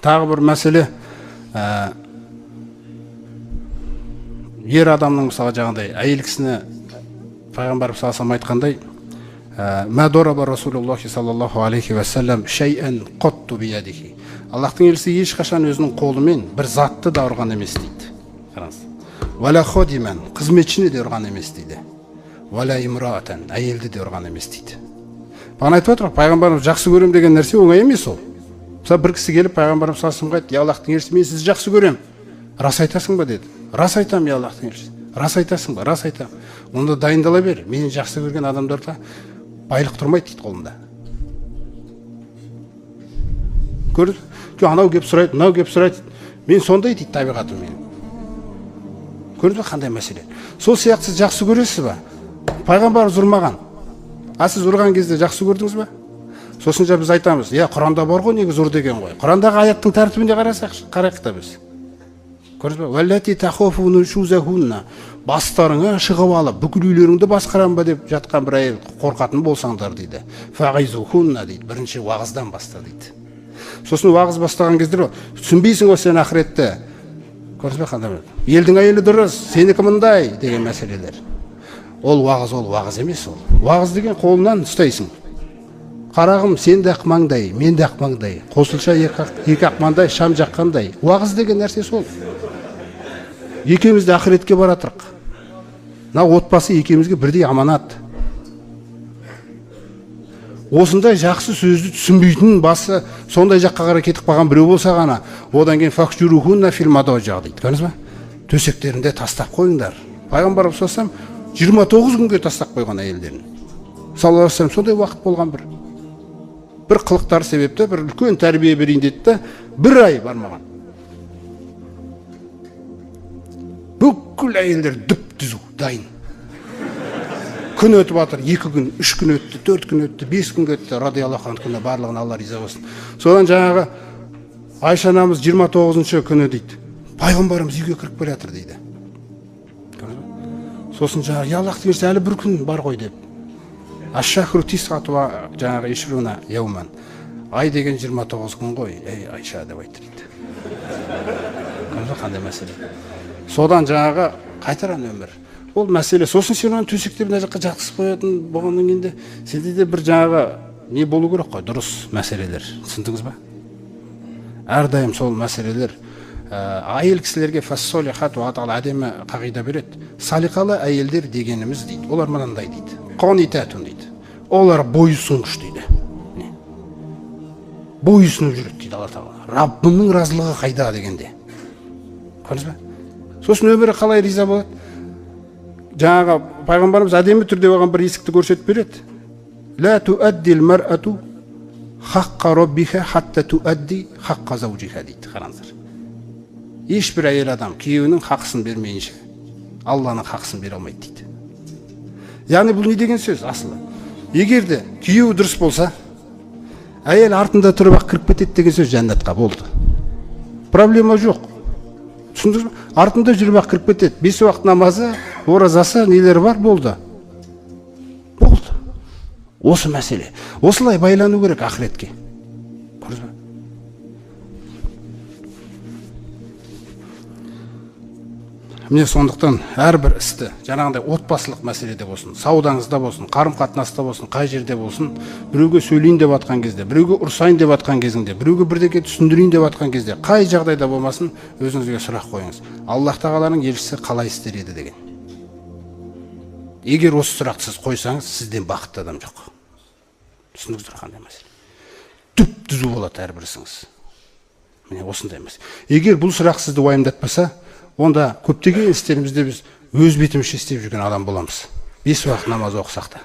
Тағы бір мәселе, ер адамның мысалы жаңағыдай әйел кісіні пайғамбар саллаллаху алейхи айтқандай, мә дораба расулуллахи саллаллаху алейхи уассалам шайан қатту биядихи. Аллахтың елшісі ешқашан өзінің қолымен бір затты да ұрған емес дейді. Қараңыз. Уәлә ходиман, қызметшіні де ұрған емес дейді. Уәлә имраатан, әйелді де ұрған емес дейді. Бағана айтып отыр, пайғамбарымыз жақсы көрем деген нәрсе оңай емес ол. Мысалы бір кісі келіп пайғамбарымыз саллаллаху алейхи айтты, я Аллахтың елшісі, мен сізді жақсы көрем. Рас айтасың ба деді. Рас айтам, я Аллахтың елшісі. Рас айтасың ба? Рас айтам. Онда дайындала бер. Мені жақсы көрген адамдарда байлық тұрмайды дейді қолында. Көрдіңіз? Жоқ, анау келіп сұрайды, мынау келіп сұрайды. Мен сондай дейді табиғатым менің. Көрдіңіз бе қандай мәселе? Сол сияқты сіз жақсы көресіз ба? Пайғамбарымыз ұрмаған. А сіз ұрған кезде жақсы көрдіңіз ба? Сосын біз айтамыз, иә, Құранда бар ғой негізі ұр деген ғой. Құрандағы аяттың тәртібіне қарасақ, қарайық та біз. Көрдіңіз бе? Уәлләти тахофу нушузахунна. Бастарыңа шығып алып, бүкіл үйлеріңді басқарам ба деп жатқан бір әйел қорқатын болсаңдар дейді. Фағизухунна дейді. Бірінші уағыздан баста дейді. Сосын уағыз бастаған кезде түсінбейсің ғой сен ақыретті. Көрдіңіз бе қандай? Елдің әйелі дұрыс, сенікі мындай деген мәселелер. Ол уағыз, ол уағыз емес ол. Уағыз деген қолынан ұстайсың. Қарағым, сен де ақ маңдай, мен де ақ маңдай. Қосылша екі ақ маңдай, шам жаққандай. Уағыз деген нәрсе сол. Екеуміз де ақыретке баратырық. Мына отбасы екеумізге бірдей аманат. Осындай жақсы сөзді түсінбейтін басы сондай жаққа қарай кетіп қалған біреу болса ғана, одан кейін фахжурухунна фил мадажа дейді. Көрдіңіз ба? Төсектерінде тастап қойыңдар. Пайғамбар саллаллаху алейхи 29 күнге тастап қойған әйелдерін. Саллаллаху алейхи вассалам сондай уақыт болған бір. Бір қылықтары себепті бір үлкен тәрбие берейін деді де, бір ай бармаған. Бүкіл әйелдер дүп-түзу дайын. Күн өтіп жатыр, 2 күн, 3 күн өтті, 4 күн өтті, 5 күн өтті, радиаллаху анху барлығына Алла риза болсын. Содан жаңағы Айша анамыз 29-шы күні дейді. Пайғамбарымыз үйге кіріп келе жатыр дейді. Сосын жаңағы, я Аллахтың елшісі, әлі бір күн бар ғой деп. Аш-шахру тисғату ва жаңағы ишруна яуман. Ай деген 29 күн ғой, ей Айша деп айтты дейді. Көрдіңіз қандай мәселе? Содан жаңағы қайтаран өмір. Ол мәселе. Сосын сен оны төсекте мына жаққа жатқызып қоятын болғаннан кейін де сенде де бір жаңағы не болу керек қой, дұрыс мәселелер. Түсіндіңіз ба? Әрдайым сол мәселелер. Әйел кісілерге фассолихат уа тағала әдемі қағида береді. Салиқалы әйелдер дегеніміз дейді. Олар мынандай дейді. Қонитатун дейді. Олар бойұсынғыш дейді. Бойұсынып жүреді дейді Алла тағала. Раббымның разылығы қайда дегенде. Көрдіңіз бе? Сосын өмірі қалай риза болады? Жаңағы пайғамбарымыз әдемі түрде оған бір есікті көрсетіп береді. Ла туаддил мар'ату хаққа роббиха хатта туадди хаққа заужиха дейді. Қараңыздар. Ешбір әйел адам күйеуінің хақысын бермейінше Алланың хақысын бере алмайды дейді. Яғни бұл не деген сөз асылы? Егер де күйеуі дұрыс болса, әйел артында тұрып ақ кіріп кетеді деген сөз жәннатқа болды. Проблема жоқ. Түсіндіңіз бе? Артында жүріп ақ кіріп кетеді. 5 уақыт намазы, оразасы, нелері бар, болды. Болды. Осы мәселе. Осылай байлану керек ақыретке. Көрдіңіз бе? Міне сондықтан әрбір істі, жаңағындай отбасылық мәселеде болсын, саудаңызда болсын, қарым-қатынаста болсын, қай жерде болсын, біреуге сөйлейін деп атқан кезде, біреуге ұрсайын деп атқан кезінде, біреуге бірдеңе түсіндірейін деп атқан кезде, қай жағдайда болмасын, өзіңізге сұрақ қойыңыз. Аллах тағаланың елшісі қалай істер еді деген. Егер осы сұрақты сіз қойсаңыз, сізден бақытты адам жоқ. Түсіндіңіздер қандай мәселе? Түп-түзу болады әрбір ісіңіз. Міне осындай мәселе. Егер бұл сұрақ сізді уайымдатпаса, онда көптеген істерімізде біз өз бетімізше істеп жүрген адам боламыз. 5 уақыт намаз оқысақ та.